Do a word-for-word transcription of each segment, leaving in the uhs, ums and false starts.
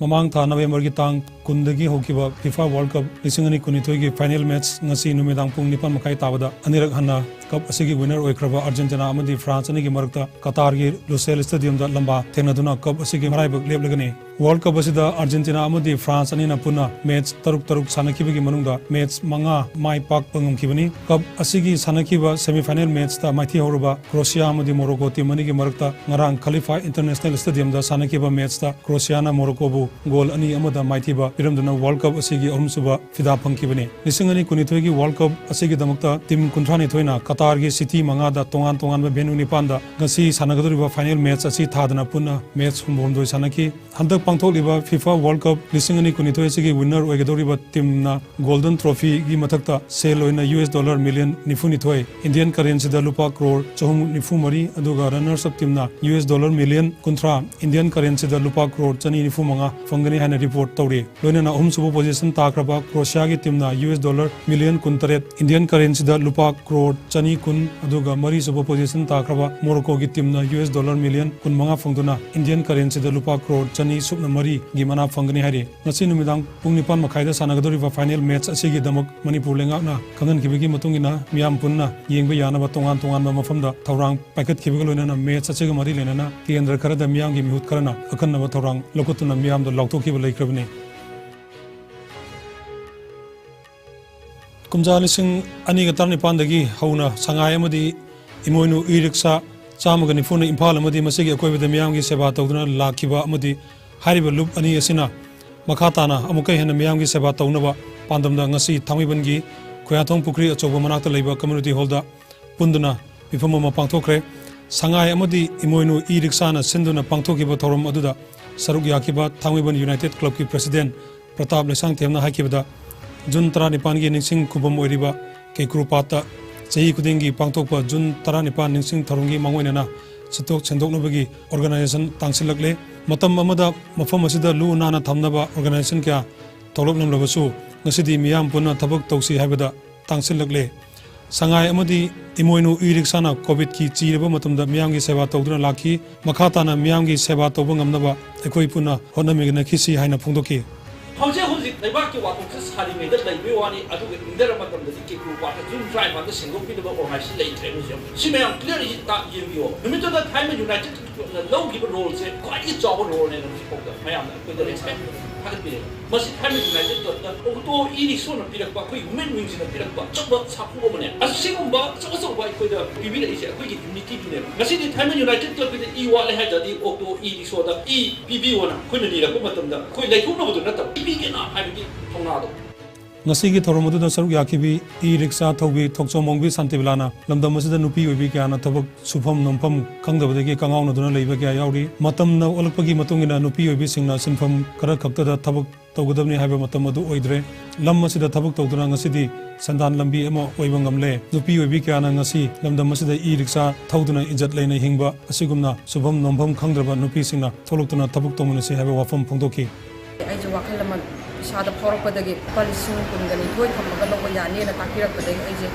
ꯃꯃꯥꯡ ꯊꯥ ꯅꯕꯦꯝꯕꯔꯒꯤ ꯇꯥꯡ ꯀꯨꯟꯗꯒꯤ ꯍꯧꯈꯤꯕ FIFA World Cup ꯂꯤꯁꯤꯡ ꯑꯅꯤ ꯀꯨꯟꯅꯤꯊꯣꯏꯒꯤ final match ꯉꯁꯤ ꯅꯨꯃꯤꯗꯥꯡ ꯄꯨꯡ ꯅꯤꯄꯥꯟ ꯃꯈꯥꯏ ꯇꯥꯕꯗ ꯑꯅꯤꯔꯛ ꯍꯟꯅ cup ꯑꯁꯤꯒꯤ winner ꯑꯣꯏꯈ꯭ꯔꯕ Argentina ꯑꯃꯗꯤ France ꯑꯅꯤꯒꯤ ꯃꯔꯛꯇ ꯀꯇꯥꯔꯒꯤ ꯂꯨꯁꯦꯜ stadiumꯗ ꯂꯝꯕꯥ ꯊꯦꯡꯅꯗꯨꯅ cup ꯑꯁꯤꯒꯤ ꯃꯔꯥꯏꯕꯛ ꯂꯦꯞꯂꯒꯅꯤ꯫ World Cup ꯑꯁꯤꯗ Argentina ꯑꯃꯗꯤ France ꯑꯅꯤꯅ ꯄꯨꯟꯅ match ꯇꯔꯨꯛ ꯇꯔꯨꯛ ꯁꯥꯟꯅꯈꯤꯕꯒꯤ ꯃꯅꯨꯡꯗ match ꯃꯉꯥ ꯃꯥꯏ ꯄꯥꯛꯄ ꯉꯝꯈꯤꯕꯅꯤ꯫ Cup ꯑꯁꯤꯒꯤ ꯁꯥꯟꯅꯈꯤꯕ semifinal matchꯇ ꯃꯥꯏꯊꯤꯍꯧꯔꯕ Croatia ꯑꯃꯗꯤ Morocco team ꯑꯅꯤꯒꯤ ꯃꯔꯛꯇ ꯉꯔꯥꯡ Khalifa International Stadiumꯗ ꯁꯥꯟꯅꯈꯤꯕ matchꯇ Croatiaꯅ Moroccoꯕꯨ goal ꯑꯅꯤ ꯑꯃꯗ ꯃꯥꯏꯊꯤꯕ ꯄꯤꯔꯝꯗꯨꯅ World Cup ꯑꯁꯤꯒꯤ ꯑꯍꯨꯝꯁꯨꯕ ꯐꯤꯗꯥ ꯐꯪꯈꯤꯕꯅꯤ꯫ ꯂꯤꯁꯤꯡ ꯑꯅꯤ ꯀꯨꯟꯅꯤꯊꯣꯏꯒꯤ World Cup ꯑꯁꯤꯒꯤꯗꯃꯛꯇ team ꯀꯨꯟꯊ꯭ꯔꯥꯅꯤꯊꯣꯏꯅ ꯀꯇꯥꯔꯒꯤ city ꯃꯉꯥꯗ ꯇꯣꯉꯥꯟ ꯇꯣꯉꯥꯟꯕ venue ꯅꯤꯄꯥꯟꯗ ꯉꯁꯤ ꯁꯥꯟꯅꯒꯗꯧꯔꯤꯕ final match ꯑꯁꯤ ꯊꯥꯗꯅ ꯄꯨꯟꯅ match ꯍꯨꯝꯐꯨꯍꯨꯝꯗꯣꯏ ꯁꯥꯟꯅꯈꯤ꯫ ꯍꯟꯗꯛ ꯄꯥꯡꯊꯣꯛꯂꯤꯕ FIFA World Cup ꯂꯤꯁꯤꯡ ꯑꯅꯤ ꯀꯨꯟꯅꯤꯊꯣꯏ ꯑꯁꯤꯒꯤ winner ꯑꯣꯏꯒꯗꯧꯔꯤꯕ teamꯅ Golden Trophyꯒꯤ ꯃꯊꯛꯇ ꯁꯦꯜ ꯑꯣꯏꯅ US dollar million ꯅꯤꯐꯨꯅꯤꯊꯣꯏ, Indian currencyꯗ ꯂꯨꯄꯥ crore ꯆꯍꯨꯝ ꯅꯤꯐꯨ ꯃꯔꯤ, ꯑꯗꯨꯒ runners up teamꯅ US dollar million ꯀꯨꯟꯊ꯭ꯔꯥ, Indian currencyꯗ ꯂꯨꯄꯥ crore ꯆꯅꯤ ꯅꯤꯐꯨ ꯃꯉꯥ ꯐꯪꯒꯅꯤ ꯍꯥꯏꯅ report ꯇꯧꯔꯤ꯫ ꯂꯣꯏꯅꯅ ꯑꯍꯨꯝꯁꯨꯕ position ꯇꯥꯈ꯭ꯔꯕ Croatiaꯒꯤ teamꯅ US dollar million ꯀꯨꯟꯇꯔꯦꯠ, Indian currencyꯗ ꯂꯨꯄꯥ crore ꯆꯅꯤ ꯀꯨꯟ, ꯑꯗꯨꯒ ꯃꯔꯤꯁꯨꯕ position ꯇꯥꯈ꯭ꯔꯕ Moroccoꯒꯤ teamꯅ US dollar million ꯀꯨꯟꯃꯉꯥ ꯐꯪꯗꯨꯅ Indian currencyꯗ ꯂꯨꯄꯥ crore ꯆꯅꯤ ꯁꯨꯞꯅ ꯃꯔꯤꯒꯤ ꯃꯅꯥ ꯐꯪꯒꯅꯤ ꯍꯥꯏꯔꯤ꯫ ꯉꯁꯤ ꯅꯨꯃꯤꯗꯥꯡ ꯄꯨꯡ ꯅꯤꯄꯥꯟ ꯃꯈꯥꯏꯗ ꯁꯥꯟꯅꯒꯗꯧꯔꯤꯕ final match ꯑꯁꯤꯒꯤꯗꯃꯛ ꯃꯅꯤꯄꯨꯔ ꯂꯩꯉꯥꯛꯅ ꯈꯪꯍꯟꯈꯤꯕꯒꯤ ꯃꯇꯨꯡ ꯏꯟꯅ ꯃꯤꯌꯥꯝ ꯄꯨꯟꯅ ꯌꯦꯡꯕ ꯌꯥꯅꯕ ꯇꯣꯉꯥꯟ ꯇꯣꯉꯥꯟꯕ ꯃꯐꯝꯗ ꯊꯧꯔꯥꯡ ꯄꯥꯏꯈꯠꯈꯤꯕꯒ ꯂꯣꯏꯅꯅ match ꯑꯁꯤꯒ ꯃꯔꯤ ꯂꯩꯅꯅ ꯀꯦꯟꯗ꯭ꯔ ꯈꯔꯗ ꯃꯤꯌꯥꯝꯒꯤ ꯃꯤꯍꯨꯠ ꯈꯔꯅ ꯑꯈꯟꯅꯕ ꯊꯧꯔꯥꯡ ꯂꯧꯈꯠꯇꯨꯅ ꯃꯤꯌꯥꯝꯗ ꯂꯥꯎꯊꯣꯛꯈꯤꯕ ꯂꯩꯈ꯭ꯔꯕꯅꯤ꯫ ꯀꯨꯝꯖꯥ ꯂꯤꯁꯤꯡ ꯑꯅꯤꯒ ꯇꯔꯥꯅꯤꯄꯥꯟꯗꯒꯤ ꯍꯧꯅ ꯁꯉꯥꯏ ꯑꯃꯗꯤ ꯏꯃꯣꯏꯅꯨ e-rickshaw ꯆꯥꯝꯃꯒ ꯅꯤꯐꯨꯅ ꯏꯝꯐꯥꯜ ꯑꯃꯗꯤ ꯃꯁꯤꯒꯤ ꯑꯀꯣꯏꯕꯗ ꯃꯤꯌꯥꯝꯒꯤ ꯁꯦꯕꯥ ꯇꯧꯗꯨꯅ ꯂꯥꯛꯈꯤꯕ ꯑꯃꯗꯤ ꯍꯥꯏꯔꯤꯕ ꯂꯨꯞ ꯑꯅꯤ ꯑꯁꯤꯅ ꯃꯈꯥ ꯇꯥꯅ ꯑꯃꯨꯛꯀ ꯍꯦꯟꯅ ꯃꯤꯌꯥꯝꯒꯤ ꯁꯦꯕꯥ ꯇꯧꯅꯕ ꯄꯥꯟꯗꯝꯗ ꯉꯁꯤ ꯊꯥꯡꯃꯩꯕꯟꯒꯤ ꯈꯣꯌꯥꯊꯣꯡ ꯄꯨꯈ꯭ꯔꯤ ꯑꯆꯧꯕ ꯃꯅꯥꯛꯇ ꯂꯩꯕ community hallꯗ ꯄꯨꯟꯗꯨꯅ ꯃꯤꯐꯝ ꯑꯃ ꯄꯥꯡꯊꯣꯛꯈ꯭ꯔꯦ꯫ ꯁꯉꯥꯏ ꯑꯃꯗꯤ ꯏꯃꯣꯏꯅꯨ e-rickshawꯅ ꯁꯤꯟꯗꯨꯅ ꯄꯥꯡꯊꯣꯛꯈꯤꯕ ꯊꯧꯔꯝ ꯑꯗꯨꯗ ꯁꯔꯨꯛ ꯌꯥꯈꯤꯕ ꯊꯥꯡꯃꯩꯕꯟ United Clubꯀꯤ president ꯄ꯭ꯔꯇꯥꯞ ꯂꯩꯁꯥꯡꯊꯦꯝꯅ ꯍꯥꯏꯈꯤꯕꯗ, ꯖꯨꯟ ꯇꯔꯥꯅꯤꯄꯥꯟꯒꯤ ꯅꯤꯡꯁꯤꯡ ꯈꯨꯕꯝ ꯑꯣꯏꯔꯤꯕ ꯀꯦꯀ꯭ꯔꯨ ꯄꯥꯠꯇ ꯆꯍꯤ ꯈꯨꯗꯤꯡꯒꯤ ꯄꯥꯡꯊꯣꯛꯄ ꯖꯨꯟ ꯇꯔꯥꯅꯤꯄꯥꯟ ꯅꯤꯡꯁꯤꯡ ꯊꯧꯔꯝꯒꯤ ꯃꯥꯡꯑꯣꯏꯅꯅ ꯁꯤꯠꯇꯣꯛ ꯁꯦꯡꯗꯣꯛꯅꯕꯒꯤ organization ꯇꯥꯡꯁꯤꯜꯂꯛꯂꯦ꯫ ꯃꯇꯝ ꯑꯃꯗ ꯃꯐꯝ ꯑꯁꯤꯗ ꯂꯨ ꯅꯥꯟꯅ ꯊꯝꯅꯕ organization ꯀꯌꯥ ꯊꯣꯛꯂꯛꯂꯝꯂꯕꯁꯨ, ꯉꯁꯤꯗꯤ ꯃꯤꯌꯥꯝ ꯄꯨꯟꯅ ꯊꯕꯛ ꯇꯧꯁꯤ ꯍꯥꯏꯕꯗ ꯇꯥꯡꯁꯤꯜꯂꯛꯂꯦ꯫ ꯁꯉꯥꯏ ꯑꯃꯗꯤ ꯏꯃꯣꯏꯅꯨ ꯏ ꯔꯤꯛꯁꯥꯅ ꯀꯣꯚꯤꯗꯀꯤ ꯆꯤꯔꯕ ꯃꯇꯝꯗ ꯃꯤꯌꯥꯝꯒꯤ ꯁꯦꯕꯥ ꯇꯧꯗꯨꯅ ꯂꯥꯛꯈꯤ꯫ ꯃꯈꯥ ꯇꯥꯅ ꯃꯤꯌꯥꯝꯒꯤ ꯁꯦꯕꯥ ꯇꯧꯕ ꯉꯝꯅꯕ ꯑꯩꯈꯣꯏ ꯄꯨꯟꯅ ꯍꯣꯠꯅꯃꯤꯟꯅꯈꯤꯁꯤ ꯍꯥꯏꯅ ꯐꯣꯡꯗꯣꯛꯈꯤ꯫ ꯍꯧꯖꯤꯛ ꯍꯧꯖꯤꯛ ꯂꯩꯕꯥꯛꯀꯤ ꯋꯥꯊꯣꯛꯁꯦ ꯁꯥꯔꯤꯉꯩꯗ ꯂꯩꯕꯩ ꯋꯥꯅꯤ, ꯑꯗꯨꯒ ꯏꯪꯊꯔ ꯃꯇꯝꯗꯗꯤ ꯀꯦꯀ꯭ꯔꯨ ꯄꯥꯠꯇ ꯖꯨꯟ ꯇꯔꯥꯅꯤꯄꯥꯟꯗ ꯁꯦꯡꯗꯣꯛꯄꯤꯅꯕ ꯑꯣꯔꯒꯅꯥꯏꯖꯦꯁꯟ ꯂꯩꯇ꯭ꯔꯦ꯫ ꯍꯧꯖꯤꯛ ꯁꯤ ꯃꯌꯥꯝ ꯀ꯭ꯂꯤꯌꯥꯔ ꯏꯁꯤ ꯇꯥ ꯌꯦꯡꯕꯤꯌꯣ꯫ ꯅꯨꯃꯤꯠꯇꯨꯗ ꯊꯥꯏꯅ ꯌꯨꯅꯥꯏꯇꯦꯠ ꯀ꯭ꯂꯕꯅ ꯂꯧꯈꯤꯕ ꯔꯣꯜꯁꯦ ꯈ꯭ꯋꯥꯏꯗꯒꯤ ꯆꯥꯎꯕ ꯔꯣꯜꯅꯦꯅ ꯍꯧꯖꯤꯛꯐꯥꯎꯗ ꯃꯌꯥꯝꯅ ꯑꯩꯈꯣꯏꯗ ꯔꯦꯁꯄꯦꯛ ꯊꯥꯒꯠꯄꯤꯔꯦ꯫ ꯃꯁꯤ ꯊꯥꯏꯅ ꯌꯨꯅꯥꯏꯇꯦꯠ ꯀ꯭ꯂꯕꯇ ꯑꯣꯛꯇꯣ ꯏ ꯔꯤꯛꯁꯣꯅ ꯄꯤꯔꯛꯄ ꯑꯩꯈꯣꯏ ꯋꯨꯃꯦꯟ ꯋꯤꯡꯁꯤꯅ ꯄꯤꯔꯛꯄ ꯑꯆꯧꯕ ꯁꯥꯐꯨ ꯑꯃꯅꯦ꯫ ꯑꯁꯤꯒꯨꯝꯕ ꯑꯆꯧ ꯑꯆꯧꯕ ꯑꯩꯈꯣꯏꯗ ꯄꯤꯕꯤꯔꯛꯏꯁꯦ ꯑꯩꯈꯣꯏꯒꯤ ꯌꯨꯅꯤꯇꯤꯗꯨꯅꯦꯕ꯫ ꯉꯁꯤꯗꯤ ꯊꯥꯏꯅ ꯌꯨꯅꯥꯏꯇꯦꯠ ꯀ꯭ꯂꯕꯀꯤꯗ ꯏ ꯋꯥꯠꯂꯦ ꯍꯥꯏ ꯇꯥꯔꯗꯤ ꯑꯣꯛꯇꯣ ꯏ ꯔꯤꯛꯁꯣꯗ ꯏ ꯄꯤꯕꯤꯌꯣꯅ ꯑꯩꯈꯣꯏꯅ ꯅꯤꯔꯛꯄ ꯃꯇꯝꯗ ꯑꯩꯈꯣꯏ ꯂꯩꯊꯣꯛꯅꯕꯗꯨ ꯅꯠꯇꯕ ꯏ ꯄꯤꯒꯦꯅ ꯍꯥꯏꯕꯒꯤ ꯊꯧꯅꯥꯗꯣ꯫ ꯉꯁꯤꯒꯤ ꯊꯧꯔꯝ ꯑꯗꯨꯗ ꯁꯔꯨꯛ ꯌꯥꯈꯤꯕꯤ ꯏ ꯔꯤꯛꯁꯥ ꯊꯧꯕꯤ ꯊꯣꯛꯆꯣꯝ ꯑꯣꯡꯕꯤ ꯁꯥꯟꯇꯤꯕꯂꯥꯅ ꯂꯝꯗꯝ ꯑꯁꯤꯗ ꯅꯨꯄꯤ ꯑꯣꯏꯕꯤ ꯀꯌꯥꯅ ꯊꯕꯛ ꯁꯨꯐꯝ ꯅꯣꯝꯐꯝ ꯈꯪꯗꯕꯗꯒꯤ ꯀꯉꯥꯎꯅꯗꯨꯅ ꯂꯩꯕ ꯀꯌꯥ ꯌꯥꯎꯔꯤ꯫ ꯃꯇꯝꯅ ꯑꯣꯜꯂꯛꯄꯒꯤ ꯃꯇꯨꯡ ꯏꯟꯅ ꯅꯨꯄꯤ ꯑꯣꯏꯕꯤꯁꯤꯡꯅ ꯁꯤꯟꯐꯝ ꯈꯔ ꯈꯛꯇꯗ ꯊꯕꯛ ꯇꯧꯒꯗꯕꯅꯤ ꯍꯥꯏꯕ ꯃꯇꯝ ꯑꯗꯨ ꯑꯣꯏꯗ꯭ꯔꯦ꯫ ꯂꯝ ꯑꯁꯤꯗ ꯊꯕꯛ ꯇꯧꯗꯨꯅ ꯉꯁꯤꯗꯤ ꯁꯦꯟꯗꯥꯟ ꯂꯝꯕꯤ ꯑꯃ ꯑꯣꯏꯕ ꯉꯝꯂꯦ꯫ ꯅꯨꯄꯤ ꯑꯣꯏꯕꯤ ꯀꯌꯥꯅ ꯉꯁꯤ ꯂꯝꯗꯝ ꯑꯁꯤꯗ ꯏ ꯔꯤꯛꯁꯥ ꯊꯧꯗꯨꯅ ꯏꯖꯠ ꯂꯩꯅ ꯍꯤꯡꯕ ꯑꯁꯤꯒꯨꯝꯅ ꯁꯨꯐꯝ ꯅꯣꯝꯐꯝ ꯈꯪꯗ꯭ꯔꯕ ꯅꯨꯄꯤꯁꯤꯡꯅ ꯊꯣꯛꯂꯛꯇꯨꯅ ꯊꯕꯛ ꯇꯧꯃꯤꯟꯅꯁꯤ ꯍꯥꯏꯕ ꯋꯥꯐꯝ ꯐꯣꯡꯗꯣꯛꯈꯤ꯫ ꯑꯩꯁꯦ ꯋꯥꯈꯜ ꯑꯃ ꯏꯁꯥꯗ ꯐꯥꯎꯔꯛꯄꯗꯒꯤ ꯂꯨꯄꯥ ꯂꯤꯁꯤꯡ ꯀꯨꯟꯒ ꯅꯤꯊꯣꯏ ꯊꯝꯃꯒ ꯂꯧꯕ ꯌꯥꯅꯤꯅ ꯇꯥꯛꯄꯤꯔꯛꯄꯗꯒꯤ ꯑꯩꯁꯦ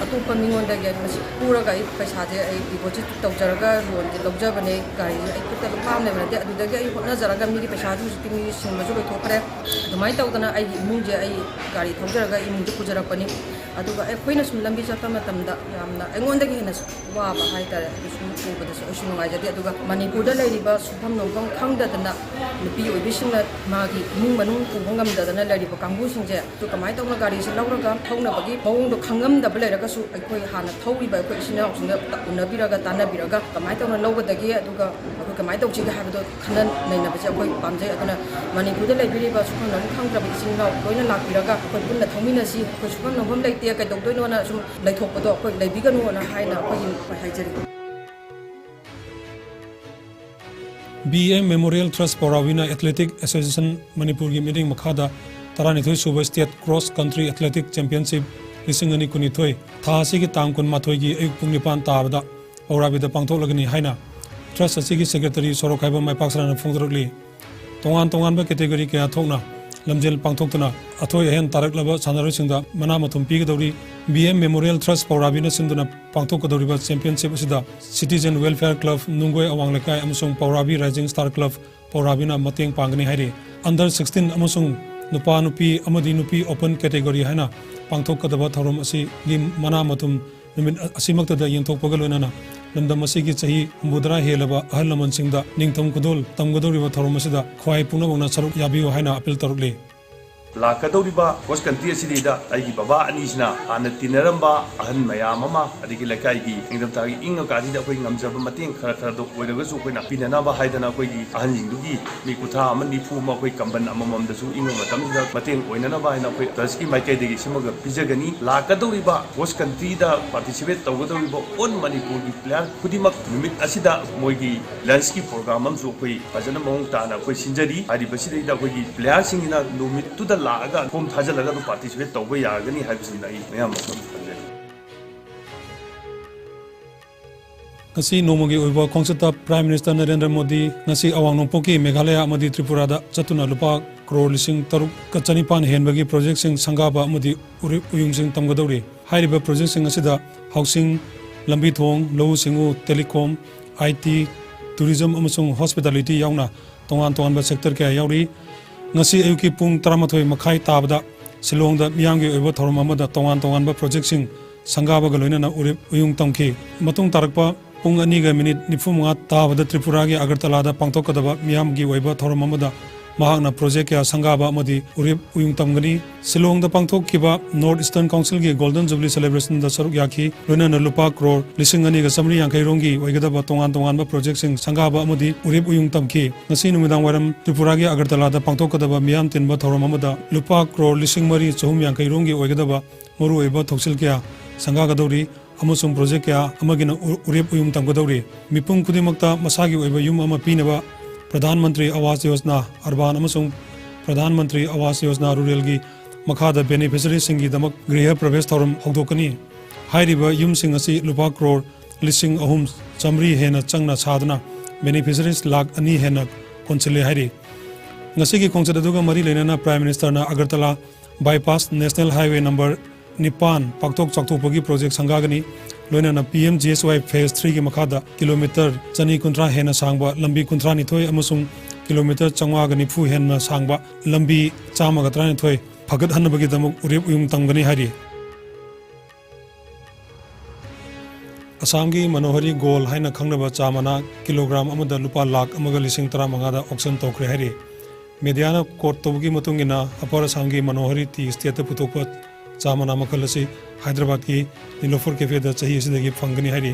ꯑꯇꯣꯞꯄ ꯃꯤꯉꯣꯟꯗꯒꯤ ꯃꯁꯤ ꯄꯨꯔꯒ ꯑꯩ ꯄꯩꯁꯥꯁꯦ ꯑꯩ ꯗꯤꯄꯣꯖꯤꯠ ꯇꯧꯖꯔꯒ ꯂꯣꯟꯁꯦ ꯂꯧꯖꯕꯅꯦ꯫ ꯒꯥꯔꯤꯁꯦ ꯑꯩ ꯈꯨꯠꯇ ꯂꯨꯄꯥ ꯑꯃ ꯂꯩꯕ ꯅꯠꯇꯦ꯫ ꯑꯗꯨꯗꯒꯤ ꯑꯩ ꯍꯣꯠꯅꯖꯔꯒ ꯃꯤꯒꯤ ꯄꯩꯁꯥꯁꯨ ꯍꯧꯖꯤꯛꯇꯤ ꯃꯤꯒꯤ ꯁꯤꯡꯕꯁꯨ ꯂꯣꯏꯊꯣꯛꯈ꯭ꯔꯦ꯫ ꯑꯗꯨꯃꯥꯏꯅ ꯇꯧꯗꯅ ꯑꯩꯒꯤ ꯏꯃꯨꯡꯁꯦ ꯑꯩ ꯒꯥꯔꯤ ꯊꯧꯖꯔꯒ ꯏꯃꯨꯡꯁꯦ ꯄꯨꯖꯔꯛꯄꯅꯤ꯫ ꯑꯗꯨꯒ ꯑꯩꯈꯣꯏꯅ ꯁꯨꯝ ꯂꯝꯕꯤ ꯆꯠꯄ ꯃꯇꯝꯗ ꯌꯥꯝꯅ ꯑꯩꯉꯣꯟꯗꯒꯤ ꯍꯦꯟꯅ ꯋꯥꯕ ꯍꯥꯏꯇꯥꯔꯦ꯫ ꯑꯗꯨ ꯁꯨꯝ ꯎꯕꯗꯁꯨ ꯑꯩꯁꯨ ꯅꯨꯡꯉꯥꯏꯖꯗꯦ꯫ ꯑꯗꯨꯒ ꯃꯅꯤꯄꯨꯔꯗ ꯂꯩꯔꯤꯕ ꯁꯨꯐꯝ ꯅꯣꯝꯐꯝ ꯈꯪꯗꯗꯅ ꯅꯨꯄꯤ ꯑꯣꯏꯕꯤꯁꯤꯡꯅ ꯃꯥꯒꯤ ꯏꯃꯨꯡ ꯃꯅꯨꯡ ꯄꯨꯕ ꯉꯝꯗꯗꯅ ꯂꯩꯔꯤꯕ ꯀꯥꯡꯕꯨꯁꯤꯡꯁꯦ ꯑꯗꯨ ꯀꯃꯥꯏꯅ ꯇꯧꯅ ꯒꯥꯔꯤꯁꯦ ꯂꯧꯔꯒ ꯊꯧꯅꯕꯒꯤ ꯃꯑꯣꯡꯗꯣ ꯈꯪꯉꯝꯗꯕ ꯂꯩꯔꯒꯁꯨ ꯑꯩꯈꯣꯏ ꯍꯥꯟꯅ ꯊꯧꯔꯤꯕ ꯑꯩꯈꯣꯏ ꯏꯆꯤꯟ ꯏꯅꯥꯎꯁꯤꯡꯒ ꯎꯅꯕꯤꯔꯒ ꯇꯥꯟꯅꯕꯤꯔꯒ ꯀꯃꯥꯏꯅ ꯇꯧꯅ ꯂꯧꯒꯗꯒꯦ, ꯑꯗꯨꯒ ꯑꯩꯈꯣꯏ ꯀꯃꯥꯏꯅ ꯇꯧꯁꯤꯒꯦ ꯍꯥꯏꯕꯗꯣ ꯈꯟꯅ ꯅꯩꯅꯕꯁꯦ ꯑꯩꯈꯣꯏ ꯄꯥꯝꯖꯩ꯫ ꯑꯗꯨꯅ ꯃꯅꯤꯄꯨꯔꯗ ꯂꯩꯕꯤꯔꯤꯕ ꯁꯨꯐꯝ ꯅꯣꯝꯐꯝ ꯈꯪꯗ꯭ꯔꯕ ꯏꯆꯤꯟ ꯏꯅꯥꯎ ꯂꯣꯏꯅ ꯂꯥꯛꯄꯤꯔꯒ ꯑꯩꯈꯣꯏ ꯄꯨꯟꯅ ꯊꯧꯃꯤꯟꯅꯁꯤ꯫ ꯑꯩꯈꯣꯏ ꯁꯨꯐꯝ ꯅꯣꯝꯐꯝ ꯂꯩꯇꯦ, ꯀꯩꯗꯧꯗꯣꯏꯅꯣꯅ ꯁꯨꯝ ꯂꯩꯊꯣꯛꯄꯗꯣ ꯑꯩꯈꯣꯏ ꯂꯩꯕꯤꯒꯅꯨꯅ ꯍꯥꯏꯅ ꯑꯩꯈꯣꯏꯒꯤ ꯍꯥꯏꯖꯔꯤ꯫ B M Memorial Trust ꯄꯧꯔꯥꯕꯤꯅ Athletic Association ꯃꯅꯤꯄꯨꯔꯒꯤ ꯃꯤꯠꯌꯦꯡ ꯃꯈꯥꯗ ꯇꯔꯥꯅꯤꯊꯣꯏ ꯁꯨꯕ State Cross Country Athletic Championship ꯂꯤꯁꯤꯡ ꯑꯅꯤ ꯀꯨꯟꯅꯤꯊꯣꯏ ꯊꯥ ꯑꯁꯤꯒꯤ ꯇꯥꯡ ꯀꯨꯟꯃꯥꯊꯣꯏꯒꯤ ꯑꯌꯨꯛ ꯄꯨꯡ ꯅꯤꯄꯥꯟ ꯇꯥꯕꯗ ꯄꯧꯔꯥꯕꯤꯗ ꯄꯥꯡꯊꯣꯛꯂꯒꯅꯤ ꯍꯥꯏꯅ ꯇ꯭ꯔꯁ ꯑꯁꯤꯒꯤ ꯁꯦꯀ꯭ꯔꯦꯇꯔꯤ ꯁꯣꯔꯣꯛꯈꯥꯏꯕꯝ ꯃꯥꯏꯄꯥꯛꯁꯅꯥꯅ ꯐꯣꯡꯗꯣꯔꯛꯂꯤ꯫ ꯇꯣꯉꯥꯟ ꯇꯣꯉꯥꯟꯕ ꯀꯦꯇꯦꯒꯣꯔꯤ ꯀꯌꯥ ꯊꯣꯛꯅ ꯂꯝꯖꯦꯜ ꯄꯥꯡꯊꯣꯛꯇꯨꯅ ꯑꯊꯣꯏ ꯑꯍꯦꯟ ꯇꯥꯔꯛꯂꯕ ꯁꯥꯟꯅꯔꯣꯏꯁꯤꯡꯗ ꯃꯅꯥ ꯃꯊꯨꯝ ꯄꯤꯒꯗꯧꯔꯤ꯫ B M Memorial Trust ꯄꯧꯔꯥꯕꯤꯅ ꯁꯤꯟꯗꯨꯅ ꯄꯥꯡꯊꯣꯛꯀꯗꯧꯔꯤꯕ championship ꯑꯁꯤꯗ Citizen Welfare Club ꯅꯨꯡꯒꯣꯏ ꯑꯋꯥꯡ ꯂꯩꯀꯥꯏ ꯑꯃꯁꯨꯡ ꯄꯧꯔꯥꯕꯤ Rising Star Club ꯄꯧꯔꯥꯕꯤꯅ ꯃꯇꯦꯡ ꯄꯥꯡꯒꯅꯤ ꯍꯥꯏꯔꯤ꯫ Under sixteen ꯑꯃꯁꯨꯡ ꯅꯨꯄꯥ ꯅꯨꯄꯤ ꯑꯃꯗꯤ ꯅꯨꯄꯤ open category ꯍꯥꯏꯅ ꯄꯥꯡꯊꯣꯛꯀꯗꯕ ꯊꯧꯔꯝ ꯑꯁꯤꯒꯤ ꯃꯅꯥ ꯃꯊꯨꯝ ꯅꯨꯃꯤꯠ ꯑꯁꯤꯃꯛꯇꯗ ꯌꯦꯟꯊꯣꯛꯄꯒ ꯂꯣꯏꯅꯅ ꯂꯝꯗꯝ ꯑꯁꯤꯒꯤ ꯆꯍꯤ ꯍꯨꯝꯐꯨꯇꯔꯥ ꯍꯦꯜꯂꯕ ꯑꯍꯜ ꯂꯃꯟꯁꯤꯡꯗ ꯅꯤꯡꯊꯧ ꯈꯨꯗꯣꯜ ꯇꯝꯒꯗꯧꯔꯤꯕ ꯊꯧꯔꯝ ꯑꯁꯤꯗ ꯈ꯭ꯋꯥꯏ ꯄꯨꯝꯅꯃꯛꯅ ꯁꯔꯨꯛ ꯌꯥꯕꯤꯌꯨ ꯍꯥꯏꯅ appeal ꯇꯧꯔꯛꯂꯤ꯫ ꯂꯥꯛꯀꯗꯧꯔꯤꯕ cross country ꯑꯁꯤꯗꯩꯗ ꯑꯩꯒꯤ ꯕꯕꯥ ꯑꯅꯤꯁꯤꯅ ꯍꯥꯟꯅ ꯇꯤꯟꯅꯔꯝꯕ ꯑꯍꯟ ꯃꯌꯥꯝ ꯑꯃ, ꯑꯗꯒꯤ ꯂꯩꯀꯥꯏꯒꯤ ꯅꯤꯡꯊꯝꯊꯥꯒꯤ ꯏꯪꯉꯀꯥꯟꯁꯤꯗ ꯑꯩꯈꯣꯏ ꯉꯝꯖꯕ ꯃꯇꯦꯡ ꯈꯔ ꯈꯔꯗ ꯑꯣꯏꯔꯒꯁꯨ ꯑꯩꯈꯣꯏꯅ ꯄꯤꯅꯅꯕ ꯍꯥꯏꯗꯅ ꯑꯩꯈꯣꯏꯒꯤ ꯑꯍꯟꯁꯤꯡꯗꯨꯒꯤ ꯃꯤ ꯀꯨꯟꯊ꯭ꯔꯥ ꯑꯃ ꯅꯤꯐꯨ ꯑꯃ ꯑꯩꯈꯣꯏ ꯀꯝꯕꯜ ꯑꯃꯃꯝꯗꯁꯨ ꯏꯪꯕ ꯃꯇꯝꯁꯤꯗ ꯃꯇꯦꯡ ꯑꯣꯏꯅꯅꯕ ꯍꯥꯏꯅ ꯑꯩꯈꯣꯏ trustꯀꯤ ꯃꯥꯏꯀꯩꯗꯒꯤ ꯁꯤꯃꯒ ꯄꯤꯖꯒꯅꯤ꯫ ꯂꯥꯛꯀꯗꯧꯔꯤꯕ cross countryꯗ participate ꯇꯧꯒꯗꯧꯔꯤꯕ all ꯃꯅꯤꯄꯨꯔꯒꯤ player ꯈꯨꯗꯤꯡꯃꯛ ꯅꯨꯃꯤꯠ ꯑꯁꯤꯗ ꯃꯣꯏꯒꯤ lunchꯀꯤ program ꯑꯃꯁꯨ ꯑꯩꯈꯣꯏ ꯐꯖꯅ ꯃꯑꯣꯡ ꯇꯥꯅ ꯑꯩꯈꯣꯏ ꯁꯤꯟꯖꯔꯤ꯫ ꯍꯥꯏꯔꯤꯕꯁꯤꯗꯩꯗ ꯑꯩꯈꯣꯏꯒꯤ playerꯁꯤꯡꯁꯤꯅ ꯅꯨꯃꯤꯠꯇꯨꯗ ꯂꯥꯛꯑꯒ form ꯊꯥꯖꯤꯜꯂꯒ ꯑꯗꯨꯝ participate ꯇꯧꯕ ꯌꯥꯒꯅꯤ ꯍꯥꯏꯕꯁꯤꯅ ꯑꯩ ꯃꯌꯥꯝ ꯑꯃ ꯊꯝꯖꯔꯤ꯫ ꯉꯁꯤ ꯅꯣꯡꯃꯒꯤ ꯑꯣꯏꯕ ꯈꯣꯡꯆꯠꯇ Prime Minister ꯅꯔꯦꯟꯗ꯭ꯔ ꯃꯣꯗꯤ ꯉꯁꯤ ꯑꯋꯥꯡ ꯅꯣꯡꯄꯣꯛꯀꯤ ꯃꯦꯘꯥꯂꯌꯥ ꯑꯃꯗꯤ ꯇ꯭ꯔꯤꯄꯨꯔꯥꯗ ꯆꯠꯇꯨꯅ ꯂꯨꯄꯥ ꯀ꯭ꯔꯣꯔ ꯂꯤꯁꯤꯡ ꯇꯔꯨꯛꯀ ꯆꯅꯤꯄꯥꯟ ꯍꯦꯟꯕꯒꯤ projectꯁꯤꯡ ꯁꯪꯒꯥꯕ ꯑꯃꯗꯤ ꯎꯔꯤꯞ ꯎꯌꯨꯡꯁꯤꯡ ꯇꯝꯒꯗꯧꯔꯤ꯫ ꯍꯥꯏꯔꯤꯕ projectꯁꯤꯡ ꯑꯁꯤꯗ housing, ꯂꯝꯕꯤ ꯊꯣꯡ, ꯂꯧꯎ ꯁꯤꯡꯎ, telecom, I T, tourism ꯑꯃꯁꯨꯡ hospitality ꯌꯥꯎꯅ ꯇꯣꯉꯥꯟ ꯇꯣꯉꯥꯟꯕ sector ꯀꯌꯥ ꯌꯥꯎꯔꯤ꯫ ꯉꯁꯤ ꯑꯌꯨꯛꯀꯤ ꯄꯨꯡ ꯇꯔꯥꯃꯥꯊꯣꯏ ꯃꯈꯥꯏ ꯇꯥꯕꯗ ꯁꯤꯂꯣꯡꯗ ꯃꯤꯌꯥꯝꯒꯤ ꯑꯣꯏꯕ ꯊꯧꯔꯝ ꯑꯃꯗ ꯇꯣꯉꯥꯟ ꯇꯣꯉꯥꯟꯕ projectꯁꯤꯡ ꯁꯪꯒꯥꯕꯒ ꯂꯣꯏꯅꯅ ꯎꯔꯤꯞ ꯎꯌꯨꯡ ꯇꯝꯈꯤ꯫ ꯃꯇꯨꯡ ꯇꯥꯔꯛꯄ ꯄꯨꯡ ꯑꯅꯤꯒ minute ꯅꯤꯐꯨ ꯃꯉꯥ ꯇꯥꯕꯗ ꯇ꯭ꯔꯤꯄꯨꯔꯥꯒꯤ ꯑꯒꯔꯇꯂꯥꯗ ꯄꯥꯡꯊꯣꯛꯀꯗꯕ ꯃꯤꯌꯥꯝꯒꯤ ꯑꯣꯏꯕ ꯊꯧꯔꯝ ꯑꯃꯗ ꯃꯍꯥꯛꯅ project ꯀꯌꯥ ꯁꯪꯒꯥꯕ ꯑꯃꯗꯤ ꯎꯔꯤꯞ ꯎꯌꯨꯡ ꯇꯝꯒꯅꯤ꯫ ꯁꯤꯂꯣꯡꯗ ꯄꯥꯡꯊꯣꯛꯈꯤꯕ North Eastern Councilꯒꯤ Golden Jubilee celebrationꯗ ꯁꯔꯨꯛ ꯌꯥꯈꯤ꯫ ꯂꯣꯏꯅꯅ ꯂꯨꯄꯥ ꯀ꯭ꯔꯣꯔ ꯂꯤꯁꯤꯡ ꯑꯅꯤꯒ ꯆꯥꯃꯔꯤ ꯌꯥꯡꯈꯩ ꯔꯣꯝꯒꯤ ꯑꯣꯏꯒꯗꯕ ꯇꯣꯉꯥꯟ ꯇꯣꯉꯥꯟꯕ projectꯁꯤꯡ ꯁꯪꯒꯥꯕ ꯑꯃꯗꯤ ꯎꯔꯤꯞ ꯎꯌꯨꯡ ꯇꯝꯈꯤ꯫ ꯉꯁꯤ ꯅꯨꯃꯤꯗꯥꯡ ꯋꯥꯏꯔꯝ ꯇ꯭ꯔꯤꯄꯨꯔꯥꯒꯤ ꯑꯒꯔꯇꯂꯥꯗ ꯄꯥꯡꯊꯣꯛꯀꯗꯕ ꯃꯤꯌꯥꯝ ꯇꯤꯟꯕ ꯊꯧꯔꯝ ꯑꯃꯗ ꯂꯨꯄꯥ ꯀ꯭ꯔꯣꯔ ꯂꯤꯁꯤꯡ ꯃꯔꯤ ꯆꯍꯨꯝ ꯌꯥꯡꯈꯩ ꯔꯣꯝꯒꯤ ꯑꯣꯏꯒꯗꯕ ꯃꯔꯨꯑꯣꯏꯕ ꯊꯧꯁꯤꯜ ꯀꯌꯥ ꯁꯪꯒꯥꯒꯗꯧꯔꯤ ꯑꯃꯁꯨꯡ project ꯀꯌꯥ ꯑꯃꯒꯤꯅ ꯎ-, ꯎꯔꯤꯞ ꯎꯌꯨꯡ ꯇꯝꯒꯗꯧꯔꯤ꯫ ꯃꯤꯄꯨꯝ ꯈꯨꯗꯤꯡꯃꯛꯇ ꯃꯁꯥꯒꯤ ꯑꯣꯏꯕ ꯌꯨꯝ ꯑꯃ ꯄꯤꯅꯕ ꯄ꯭ꯔꯙꯥꯟ ꯃꯟꯇ꯭ꯔꯤ ꯑꯋꯥꯁ ꯌꯣꯖꯅꯥ ꯑꯔꯕꯥꯟ ꯑꯃꯁꯨꯡ ꯄ꯭ꯔꯙꯥꯟ ꯃꯟꯇ꯭ꯔꯤ ꯑꯋꯥꯁ ꯌꯣꯖꯅꯥ ꯔꯨꯔꯦꯜꯒꯤ ꯃꯈꯥꯗ beneficiaryꯁꯤꯡꯒꯤꯗꯃꯛ ꯒ꯭ꯔꯤꯍ ꯄ꯭ꯔꯕꯦꯁ ꯊꯧꯔꯝ ꯍꯧꯗꯣꯛꯀꯅꯤ꯫ ꯍꯥꯏꯔꯤꯕ ꯌꯨꯝꯁꯤꯡ ꯑꯁꯤ ꯂꯨꯄꯥ ꯀ꯭ꯔꯣꯔ ꯂꯤꯁꯤꯡ ꯑꯍꯨꯝ ꯆꯥꯃꯔꯤ ꯍꯦꯟꯅ ꯆꯪꯅ ꯁꯥꯗꯨꯅ beneficiaries ꯂꯥꯈ ꯑꯅꯤ ꯍꯦꯟꯅ ꯀꯣꯟꯁꯤꯜꯂꯦ ꯍꯥꯏꯔꯤ꯫ ꯉꯁꯤꯒꯤ ꯈꯣꯡꯆꯠ ꯑꯗꯨꯒ ꯃꯔꯤ ꯂꯩꯅꯅ Prime Ministerꯅ Agartala bypass, National Highway number ꯅꯤꯄꯥꯟ ꯄꯥꯛꯊꯣꯛ ꯆꯥꯎꯊꯣꯛꯄꯒꯤ ꯄ꯭ꯔꯣꯖꯦꯛ ꯁꯪꯒꯥꯒꯅꯤ꯫ ꯂꯣꯏꯅꯅ ꯄꯤ ꯑꯦꯝ ꯖꯤ ꯑꯦꯁ ꯋꯥꯏ ꯐꯦꯁ ꯊ꯭ꯔꯤꯒꯤ ꯃꯈꯥꯗ ꯀꯤꯂꯣꯃꯤꯇꯔ ꯆꯅꯤ ꯀꯨꯟꯊ꯭ꯔꯥ ꯍꯦꯟꯅ ꯁꯥꯡꯕ ꯂꯝꯕꯤ ꯀꯨꯟꯊ꯭ꯔꯥꯅꯤꯊꯣꯏ ꯑꯃꯁꯨꯡ ꯀꯤꯂꯣꯃꯤꯇꯔ ꯆꯥꯝꯃꯉꯥꯒ ꯅꯤꯐꯨ ꯍꯦꯟꯅ ꯁꯥꯡꯕ ꯂꯝꯕꯤ ꯆꯥꯝꯃꯒ ꯇꯔꯥꯅꯤꯊꯣꯏ ꯐꯒꯠꯍꯟꯅꯕꯒꯤꯗꯃꯛ ꯎꯔꯦꯞ ꯎꯌꯨꯡ ꯇꯝꯒꯅꯤ ꯍꯥꯏꯔꯤ꯫ ꯑꯁꯥꯝꯒꯤ ꯃꯅꯣꯍꯔꯤ ꯒꯣꯜ ꯍꯥꯏꯅ ꯈꯪꯅꯕ ꯆꯥ ꯃꯅꯥ ꯀꯤꯂꯣꯒ꯭ꯔꯥꯝ ꯑꯃꯗ ꯂꯨꯄꯥ ꯂꯥꯈ ꯑꯃꯒ ꯂꯤꯁꯤꯡ ꯇꯔꯥꯃꯉꯥꯗ ꯑꯣꯛꯁꯟ ꯇꯧꯈ꯭ꯔꯦ ꯍꯥꯏꯔꯤ꯫ ꯃꯦꯗꯤꯌꯥꯅ ꯀꯣꯠ ꯇꯧꯕꯒꯤ ꯃꯇꯨꯡ ꯏꯟꯅ, ꯑꯄꯔ ꯑꯁꯥꯝꯒꯤ ꯃꯅꯣꯍꯔꯤ ꯇꯤ ꯏꯁꯇꯦꯠꯇ ꯄꯨꯊꯣꯛꯄ ꯆꯥ ꯃꯅꯥ ꯃꯈꯜ ꯑꯁꯤ ꯍꯥꯏꯗ꯭ꯔꯕꯥꯗꯀꯤ ꯅꯤꯂꯣꯐꯔ ꯀꯦꯐꯦꯗ ꯆꯍꯤ ꯑꯁꯤꯗꯒꯤ ꯐꯪꯒꯅꯤ ꯍꯥꯏꯔꯤ꯫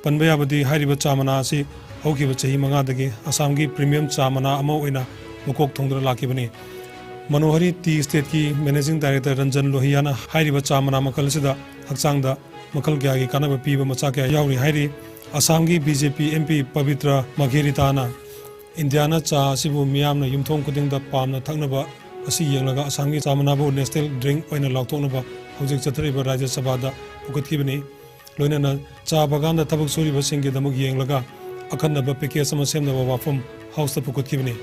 ꯄꯟꯕ ꯌꯥꯕꯗꯤ, ꯍꯥꯏꯔꯤꯕ ꯆꯥ ꯃꯅꯥ ꯑꯁꯤ ꯍꯧꯈꯤꯕ ꯆꯍꯤ ꯃꯉꯥꯗꯒꯤ ꯑꯁꯥꯝꯒꯤ ꯄ꯭ꯔꯤꯃꯤꯌꯝ ꯆꯥ ꯃꯅꯥ ꯑꯃ ꯑꯣꯏꯅ ꯃꯀꯣꯛ ꯊꯣꯡꯗꯨꯅ ꯂꯥꯛꯈꯤꯕꯅꯤ꯫ ꯃꯅꯣꯍꯔꯤ ꯇꯤ ꯏꯁꯇꯦꯠꯀꯤ ꯃꯦꯅꯦꯖꯤꯡ ꯗꯥꯏꯔꯦꯛꯇꯔ ꯔꯟꯖꯟ ꯂꯣꯍꯤꯌꯥꯅ ꯍꯥꯏꯔꯤꯕ ꯆꯥ ꯃꯅꯥ ꯃꯈꯜ ꯑꯁꯤꯗ ꯍꯛꯆꯥꯡꯗ ꯃꯈꯜ ꯀꯌꯥꯒꯤ ꯀꯥꯟꯅꯕ ꯄꯤꯕ ꯃꯆꯥꯛ ꯀꯌꯥ ꯌꯥꯎꯔꯤ ꯍꯥꯏꯔꯤ꯫ ꯑꯁꯥꯝꯒꯤ B J P M P ꯄꯕꯤꯇ꯭ꯔ ꯃꯥꯘꯦꯔꯤꯇꯥꯅ ꯏꯟꯗꯤꯌꯥꯅ ꯆꯥ ꯑꯁꯤꯕꯨ ꯃꯤꯌꯥꯝꯅ ꯌꯨꯝꯊꯣꯡ ꯈꯨꯗꯤꯡꯗ ꯄꯥꯝꯅ ꯊꯛꯅꯕ ꯑꯁꯤ ꯌꯦꯡꯂꯒ ꯑꯁꯥꯝꯒꯤ ꯆꯥ ꯃꯅꯥꯕꯨ ꯅꯦꯁꯅꯦꯜ ꯗ꯭ꯔꯤꯡ ꯑꯣꯏꯅ ꯂꯥꯎꯊꯣꯛꯅꯕ ꯍꯧꯖꯤꯛ ꯆꯠꯊꯔꯤꯕ ꯔꯥꯖ꯭ꯌ ꯁꯚꯥꯗ ꯄꯨꯈꯠꯈꯤꯕꯅꯤ꯫ ꯂꯣꯏꯅꯅ ꯆꯥ ꯕꯒꯥꯟꯗ ꯊꯕꯛ ꯁꯨꯔꯤꯕꯁꯤꯡꯒꯤꯗꯃꯛ ꯌꯦꯡꯂꯒ ꯑꯈꯟꯅꯕ ꯄꯦꯀꯦꯖ ꯑꯃ ꯁꯦꯝꯅꯕ ꯋꯥꯐꯝ ꯍꯥꯎꯁꯇ ꯄꯨꯈꯠꯈꯤꯕꯅꯤ꯫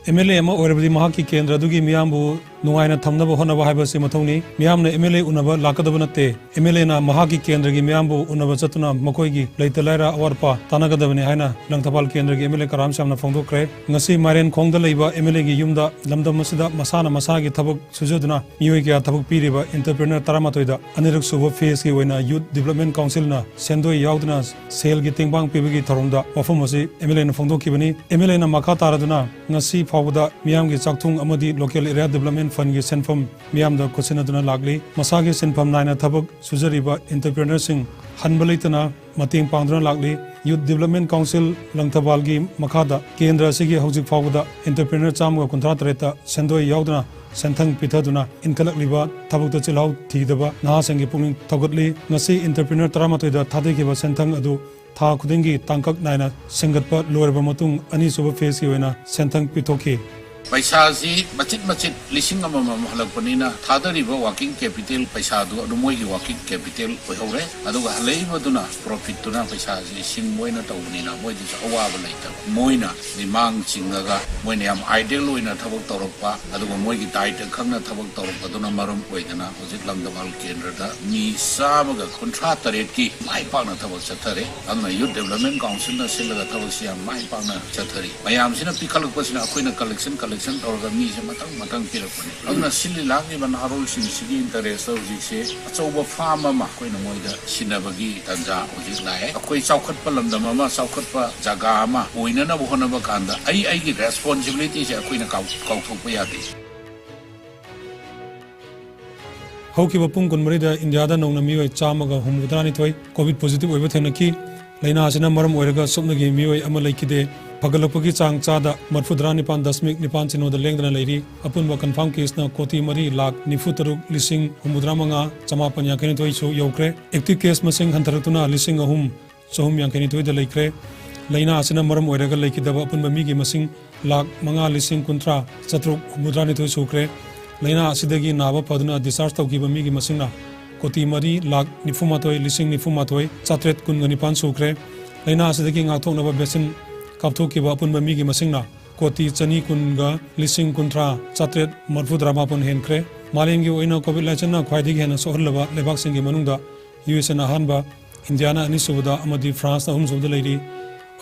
ꯑꯦꯝ ꯑꯦꯜ ꯑꯦ ꯑꯃ ꯑꯣꯏꯔꯕꯗꯤ ꯃꯍꯥꯛꯀꯤ ꯀꯦꯟꯗ꯭ꯔ ꯑꯗꯨꯒꯤ ꯃꯤꯌꯥꯝꯕꯨ ꯅꯨꯡꯉꯥꯏꯅ ꯊꯝꯅꯕ ꯍꯣꯠꯅꯕ ꯍꯥꯏꯕꯁꯤ ꯃꯊꯧꯅꯤ꯫ ꯃꯤꯌꯥꯝꯅ ꯑꯦꯝ ꯑꯦꯜ ꯑꯦ ꯎꯅꯕ ꯂꯥꯛꯀꯗꯕ ꯅꯠꯇꯦ꯫ ꯑꯦꯝ ꯑꯦꯜ ꯑꯦꯅ ꯃꯍꯥꯛꯀꯤ ꯀꯦꯟꯗ꯭ꯔꯒꯤ ꯃꯤꯌꯥꯝꯕꯨ ꯎꯅꯕ ꯆꯠꯇꯨꯅ ꯃꯈꯣꯏꯒꯤ ꯂꯩꯇ ꯂꯥꯏꯔ ꯑꯋꯥꯠ ꯑꯄꯥ ꯇꯥꯟꯅꯒꯗꯕꯅꯤ ꯍꯥꯏꯅ ꯂꯪꯊꯕꯥꯜ ꯀꯦꯟꯗ꯭ꯔꯒꯤ ꯑꯦꯝ ꯑꯦꯜ ꯑꯦ ꯀꯔꯥꯝ ꯁ꯭ꯌꯥꯝꯅ ꯐꯣꯡꯗꯣꯛꯈ꯭ꯔꯦ꯫ ꯉꯁꯤ ꯃꯥꯏꯔꯦꯟꯈꯣꯡꯗ ꯂꯩꯕ ꯑꯦꯝ ꯑꯦꯜ ꯑꯦꯒꯤ ꯌꯨꯝꯗ ꯂꯝꯗꯝ ꯑꯁꯤꯗ ꯃꯁꯥꯅ ꯃꯁꯥꯒꯤ ꯊꯕꯛ ꯁꯨꯖꯗꯨꯅ ꯃꯤꯑꯣꯏ ꯀꯌꯥ ꯊꯕꯛ ꯄꯤꯔꯤꯕ ꯑꯦꯟꯇꯔꯄ꯭ꯔꯦꯅꯔ ꯇꯔꯥꯃꯥꯊꯣꯏꯗ ꯑꯅꯤꯔꯛ ꯁꯨꯕ ꯐꯦꯖꯀꯤ ꯑꯣꯏꯅ ꯌꯨꯠ ꯗꯤꯕ꯭ꯂꯞꯃꯦꯟ ꯀꯥꯎꯟꯁꯤꯜꯅ ꯁꯦꯟꯗꯣꯏ ꯌꯥꯎꯗꯅ ꯁꯦꯜꯒꯤ ꯇꯦꯡꯕꯥꯡ ꯄꯤꯕꯒꯤ ꯊꯧꯔꯝꯗ ꯋꯥꯐꯝ ꯑꯁꯤ ꯑꯦꯝ ꯑꯦꯜ ꯑꯦꯅ ꯐꯣꯡꯗꯣꯛꯈꯤꯕꯅꯤ꯫ ꯑꯦꯝ ꯑꯦꯜ ꯑꯦꯅ ꯃꯈꯥ ꯇꯥꯔꯗꯨꯅ ꯉꯁꯤ ꯐꯥꯎꯕꯗ ꯃꯤꯌꯥꯝꯒꯤ ꯆꯥꯛꯊꯨꯡ ꯑꯃꯗꯤ ꯂꯣꯀꯦꯜ ꯑꯦꯔꯤꯌꯥ ꯗꯤꯕ꯭ꯂꯞꯃꯦꯟ ꯐꯟꯒꯤ ꯁꯦꯟꯐꯝ ꯃꯤꯌꯥꯝꯗ ꯈꯨꯠꯁꯤꯟꯅꯗꯨꯅ ꯂꯥꯛꯂꯤ꯫ ꯃꯁꯥꯒꯤ ꯁꯤꯟꯐꯝ ꯅꯥꯏꯅ ꯊꯕꯛ ꯁꯨꯖꯔꯤꯕ ꯑꯦꯟꯇꯔꯄ꯭ꯔꯦꯅꯔꯁꯤꯡ ꯍꯟꯕ ꯂꯩꯇꯅ ꯃꯇꯦꯡ ꯄꯥꯡꯗꯨꯅ ꯂꯥꯛꯂꯤ꯫ ꯌꯨꯠ ꯗꯤꯕ꯭ꯂꯞꯃꯦꯟ ꯀꯥꯎꯟꯁꯤꯜ ꯂꯪꯊꯕꯥꯜꯒꯤ ꯃꯈꯥꯗ ꯀꯦꯟꯗ꯭ꯔ ꯑꯁꯤꯒꯤ ꯍꯧꯖꯤꯛ ꯐꯥꯎꯕꯗ ꯑꯦꯟꯇꯔꯄ꯭ꯔꯦꯅꯔ ꯆꯥꯝꯃꯒ ꯀꯨꯟꯊ꯭ꯔꯥ ꯇꯔꯦꯠꯇ ꯁꯦꯟꯗꯣꯏ ꯌꯥꯎꯗꯅ ꯁꯦꯟꯊꯪ ꯄꯤꯊꯗꯨꯅ ꯏꯟꯈꯠꯂꯛꯂꯤꯕ ꯊꯕꯛꯇ ꯆꯤꯜꯍꯥꯎ ꯊꯤꯗꯕ ꯅꯍꯥꯁꯤꯡꯒꯤ ꯄꯨꯛꯅꯤꯡ ꯊꯧꯒꯠꯂꯤ꯫ ꯉꯁꯤ ꯑꯦꯟꯇꯔꯄ꯭ꯔꯦꯅꯔ ꯇꯔꯥꯃꯥꯊꯣꯏꯗ ꯊꯥꯗꯈꯤꯕ ꯁꯦꯟꯊꯪ ꯑꯗꯨ ꯊꯥ ꯈꯨꯗꯤꯡꯒꯤ ꯇꯥꯡꯀꯛ ꯅꯥꯏꯅ ꯁꯤꯡꯒꯠꯄ ꯂꯣꯏꯔꯕ ꯃꯇꯨꯡ, ꯑꯅꯤꯁꯨꯕ ꯐꯦꯖꯀꯤ ꯑꯣꯏꯅ ꯁꯦꯟꯊꯪ ꯄꯤꯊꯣꯛꯈꯤ꯫ ꯄꯩꯁꯥꯁꯤ ꯃꯆꯤꯠ ꯃꯆꯤꯠ ꯂꯤꯁꯤꯡ ꯑꯃꯃꯝ ꯍꯜꯂꯛꯄꯅꯤꯅ, ꯊꯥꯗꯔꯤꯕ working capital ꯄꯩꯁꯥꯗꯨ ꯑꯗꯨꯝ ꯃꯣꯏꯒꯤ working capital ꯑꯣꯏꯍꯧꯔꯦ꯫ ꯑꯗꯨꯒ ꯍꯜꯂꯛꯏꯕꯗꯨꯅ profitꯇꯨꯅ ꯄꯩꯁꯥꯁꯤ ꯁꯤꯡꯕ ꯑꯣꯏꯅ ꯇꯧꯕꯅꯤꯅ, ꯃꯣꯏꯗꯁꯨ ꯑꯋꯥꯕ ꯂꯩꯇꯕ꯫ ꯃꯣꯏꯅ ꯃꯥꯡ ꯆꯤꯡꯉꯒ, ꯃꯣꯏꯅ ꯌꯥꯝ idle ꯑꯣꯏꯅ ꯊꯕꯛ ꯇꯧꯔꯛꯄ, ꯑꯗꯨꯒ ꯃꯣꯏꯒꯤ ꯗꯥꯏꯇ ꯈꯪꯅ ꯊꯕꯛ ꯇꯧꯔꯛꯄꯗꯨꯅ ꯃꯔꯝ ꯑꯣꯏꯗꯅ ꯍꯧꯖꯤꯛ ꯂꯝꯗꯋꯥꯜ ꯀꯦꯟꯗ꯭ꯔꯗ ꯃꯤ ꯆꯥꯝꯃꯒ ꯀꯨꯟꯊ꯭ꯔꯥ ꯇꯔꯦꯠꯀꯤ ꯃꯥꯏ ꯄꯥꯛꯅ ꯊꯕꯛ ꯆꯠꯊꯔꯦ꯫ ꯑꯗꯨꯅ Youth Development Councilꯅ ꯁꯤꯜꯂꯒ ꯊꯕꯛꯁꯤ ꯌꯥꯝ ꯃꯥꯏ ꯄꯥꯛꯅ ꯆꯠꯊꯔꯤ꯫ ꯃꯌꯥꯝꯁꯤꯅ ꯄꯤꯈꯠꯂꯛꯄꯁꯤꯅ ꯑꯩꯈꯣꯏꯅ collection, collection ꯇꯧꯔꯒ ꯃꯤꯁꯦ ꯃꯊꯪ ꯃꯊꯪ ꯄꯤꯔꯛꯄꯅꯤ꯫ ꯑꯗꯨꯅ ꯁꯤꯜꯂꯤ ꯂꯥꯡꯂꯤꯕ ꯅꯍꯥꯔꯣꯜꯁꯤꯡꯁꯤꯒꯤ interestꯇ ꯍꯧꯖꯤꯛꯁꯦ ꯑꯆꯧꯕ farm ꯑꯃ ꯑꯩꯈꯣꯏꯅ ꯃꯣꯏꯗ ꯁꯤꯟꯅꯕꯒꯤ ꯇꯥꯟꯖꯥ ꯍꯧꯖꯤꯛ ꯂꯥꯛꯑꯦ꯫ ꯑꯩꯈꯣꯏ ꯆꯥꯎꯈꯠꯄ ꯂꯝꯗꯝ ꯑꯃ, ꯆꯥꯎꯈꯠꯄ ꯖꯒꯥ ꯑꯃ ꯑꯣꯏꯅꯅꯕ ꯍꯣꯠꯅꯕ ꯀꯥꯟꯗ ꯑꯩ ꯑꯩꯒꯤ responsibilityꯁꯦ ꯑꯩꯈꯣꯏꯅ ꯀꯥꯎ-, ꯀꯥꯎꯊꯣꯛꯄ ꯌꯥꯗꯦ꯫ ꯍꯧꯈꯤꯕ ꯄꯨꯡ ꯀꯨꯟꯃꯔꯤꯗ ꯏꯟꯗꯤꯌꯥꯗ ꯅꯧꯅ ꯃꯤꯑꯣꯏ ꯆꯥꯝꯃꯒ ꯍꯨꯝꯐꯨꯇꯔꯥꯅꯤꯊꯣꯏ COVID positive ꯑꯣꯏꯕ ꯊꯦꯡꯅꯈꯤ꯫ ꯂꯥꯏꯅꯥ ꯑꯁꯤꯅ ꯃꯔꯝ ꯑꯣꯏꯔꯒ ꯁꯣꯛꯅꯈꯤꯕ ꯃꯤꯑꯣꯏ ꯑꯃ ꯂꯩꯈꯤꯗꯦ꯫ ꯐꯒꯠꯂꯛꯄꯒꯤ ꯆꯥꯡ ꯆꯥꯗ ꯃꯔꯤꯐꯨꯇꯔꯥꯅꯤꯄꯥꯟ ꯗꯁꯃꯤꯛ ꯅꯤꯄꯥꯟ ꯁꯤꯅꯣꯗ ꯂꯦꯡꯗꯅ ꯂꯩꯔꯤ꯫ ꯑꯄꯨꯟꯕ confirm caseꯅ ꯀꯣꯇꯤ ꯃꯔꯤ ꯂꯥꯈ ꯅꯤꯐꯨ ꯇꯔꯨꯛ ꯂꯤꯁꯤꯡ ꯍꯨꯝꯐꯨꯇꯔꯥ ꯃꯉꯥ ꯆꯃꯥꯄꯟ ꯌꯥꯡꯈꯩꯅꯤꯊꯣꯏ ꯁꯨ ꯌꯧꯈ꯭ꯔꯦ꯫ Active case ꯃꯁꯤꯡ ꯍꯟꯊꯔꯛꯇꯨꯅ ꯂꯤꯁꯤꯡ ꯑꯍꯨꯝ ꯆꯍꯨꯝ ꯌꯥꯡꯈꯩꯅꯤꯊꯣꯏꯗ ꯂꯩꯈ꯭ꯔꯦ꯫ ꯂꯥꯏꯅꯥ ꯑꯁꯤꯅ ꯃꯔꯝ ꯑꯣꯏꯔꯒ ꯂꯩꯈꯤꯗꯕ ꯑꯄꯨꯟꯕ ꯃꯤꯒꯤ ꯃꯁꯤꯡ ꯂꯥꯈ ꯃꯉꯥ ꯂꯤꯁꯤꯡ ꯀꯨꯟꯊ꯭ꯔꯥ ꯆꯥꯇ꯭ꯔꯨꯛ ꯍꯨꯝꯐꯨꯇꯔꯥꯅꯤꯊꯣꯏ ꯁꯨꯈ꯭ꯔꯦ꯫ ꯂꯥꯏꯅꯥ ꯑꯁꯤꯗꯒꯤ ꯅꯥꯕ ꯐꯗꯨꯅ discharge ꯇꯧꯈꯤꯕ ꯃꯤꯒꯤ ꯃꯁꯤꯡꯅ ꯀꯣꯇꯤ ꯃꯔꯤ ꯂꯥꯈ ꯅꯤꯐꯨꯃꯥꯊꯣꯏ ꯂꯤꯁꯤꯡ ꯅꯤꯐꯨꯃꯥꯊꯣꯏ ꯆꯥꯇ꯭ꯔꯦꯠ ꯀꯨꯟꯒ ꯅꯤꯄꯥꯟ ꯁꯨꯈ꯭ꯔꯦ꯫ ꯂꯥꯏꯅꯥ ꯑꯁꯤꯗꯒꯤ ꯉꯥꯛꯊꯣꯛꯅꯕ vaccine ꯀꯥꯞꯊꯣꯛꯈꯤꯕ ꯑꯄꯨꯟꯕ ꯃꯤꯒꯤ ꯃꯁꯤꯡꯅ ꯀꯣꯇꯤ ꯆꯅꯤ ꯀꯨꯟꯒ ꯂꯤꯁꯤꯡ ꯀꯨꯟꯊ꯭ꯔꯥ ꯆꯥꯇ꯭ꯔꯦꯠ ꯃꯔꯤꯐꯨꯇꯔꯥ ꯃꯥꯄꯟ ꯍꯦꯟꯈ꯭ꯔꯦ꯫ ꯃꯥꯂꯦꯝꯒꯤ ꯑꯣꯏꯅ COVID ꯂꯥꯏꯆꯠꯅ ꯈ꯭ꯋꯥꯏꯗꯒꯤ ꯍꯦꯟꯅ ꯁꯣꯛꯍꯜꯂꯕ ꯂꯩꯕꯥꯛꯁꯤꯡꯒꯤ ꯃꯅꯨꯡꯗ ꯌꯨ ꯑꯦꯁ ꯑꯦꯅ ꯑꯍꯥꯟꯕ, ꯏꯟꯗꯤꯌꯥꯅ ꯑꯅꯤꯁꯨꯕꯗ ꯑꯃꯗꯤ ꯐ꯭ꯔꯥꯟꯁꯅ ꯑꯍꯨꯝꯁꯨꯕꯗ ꯂꯩꯔꯤ꯫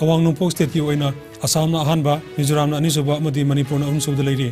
ꯑꯋꯥꯡ ꯅꯣꯡꯄꯣꯛ stateꯀꯤ ꯑꯣꯏꯅ ꯑꯁꯥꯝꯅ ꯑꯍꯥꯟꯕ, ꯃꯤꯖꯣꯔꯥꯝꯅ ꯑꯅꯤꯁꯨꯕ ꯑꯃꯗꯤ ꯃꯅꯤꯄꯨꯔꯅ ꯑꯍꯨꯝꯁꯨꯕꯗ ꯂꯩꯔꯤ꯫